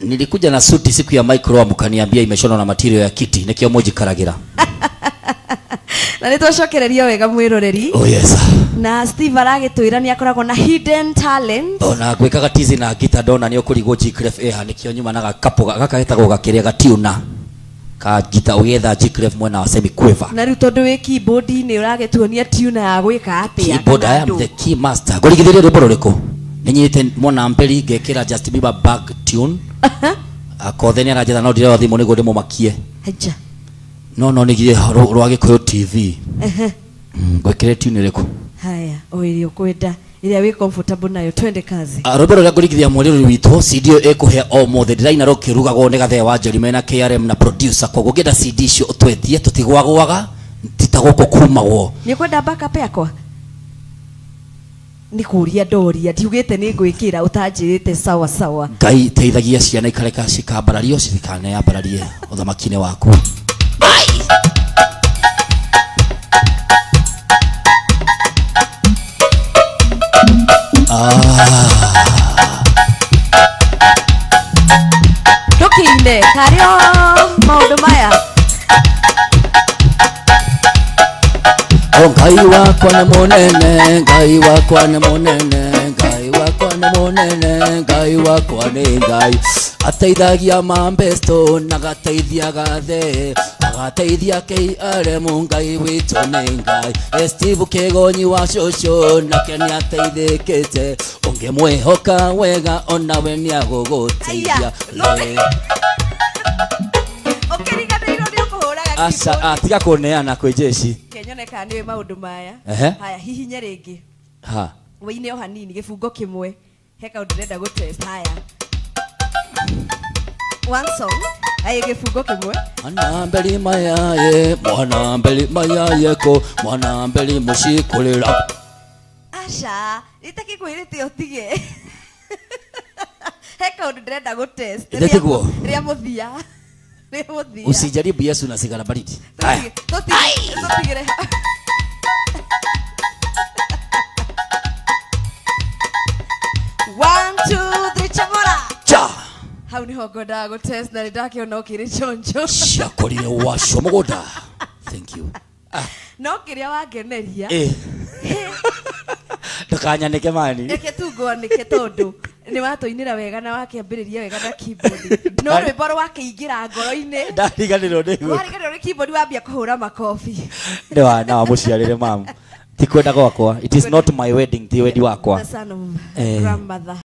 Nilikuja na suti siku ya micro, mkaniambia imeshonwa na material ya kiti, nikio moji karagira. Na nitwacokereria wega mwiroreri. Oh yes. Na Steve aragitwira ni akoragwo na hidden talent. Ona gwikaga tizi na gita ndona ni ukurigwo G-Clef eha nikio nyuma na gakapo gaka getagwo gakiria gatiuna ka gita ugietha G-Clef mwena wa semi quiver. Na riu tondu wi keyboard ni uragituonia tuna ya gwika atia. Keyboard, I am the key master. Ngurigithirie rwimbo ruriku? Ninyite mwana mberi ngekira Justin Bieber back tune. Akothe ni aranjetha no ndireo thimu niguo ndimumakie. Aja. No nigire rwa Gikuyu TV. Ngwikire tune iriku? Haya, o iria ukwenda, iria wi comfortable nayo, twende kazi. Rwimbo ruria ngurigithia mweri witũ, CD ĩkũhe o mothe ndĩraina rũkĩrugagwo nĩ Gathee wa Njeri mena KRM na producer. Koguo ũngĩenda CD icio ũtwetie, tũtigwagwaga, ti ta gũkũ kumagwo. Nĩ ũkwenda backup yakwa? Nĩ kũria ndoria, ndiugĩte nĩ ngwĩkĩra ũtanjĩrĩte sawa sawa. Ngai teithagia ciana ikareka cikambarario citikaneyambararie ũthamaki-inĩ waku. Ndũkĩine karĩo maũndũ maya. O Ngai wakwa nĩ mũnene, Ngai wakwa nĩ mũnene, Ngai wakwa nĩ mũnene, Ngai wakwa nĩ Ngai. Ateithagia mambesto na agateithia Gathee, agateithia KRM, Ngai witũ nĩ Ngai. Steve Kĩgonyi wa cũcũ nake nĩateithĩkĩte, ũngĩmwĩhoka wega onawe nĩagũgũteithia. Ũkĩriganĩirwo nĩ ũkũhũraga Aca, tiga kũneana kwĩ jeshi. Kenyone kana nĩũĩ maũndũ maya. Haya, hihinye rĩngĩ. Ha. Wĩine o hanini gĩbungo kĩmwe. He kaũndũ ndĩrenda gũtest. Haya. One song. Aye gĩbungo kĩmwe. Mwana mberi mayaye, mwana mberi mayaye ko, mwana mberi mũcikulĩra. Aca, itakĩkwĩrĩte ũtige. He kaũndũ ndĩrenda gũtest. Ĩtĩguo? Rĩa mũthia. Rĩa mũthia. Usijaribu Yesu na sigara baridi. Haya. Tũtigire. One, two, three, chamora. Cha. Hau niho ngwendaga gũtest na nĩndakĩona ũkĩrĩ chonjo. Ciakorire wacio mũgũnda. Thank you. No kĩrĩa wangeneria. Ndũkanyanĩke mani. Reke tu ngwanĩke tondũ nĩ watũinĩra wega na wakĩambĩrĩria wega na keyboard. No rwĩmbo rwakĩingĩra ngoro-inĩ. Ndariganĩrwo nĩguo. Wariganĩrwo nĩ keyboard wambia kũhũra makobi. Nĩ wa na wamũciarĩre mamu. Ti kwenda gwakwa. It is not my wedding, ti wendi wakwa. The son of grandmother.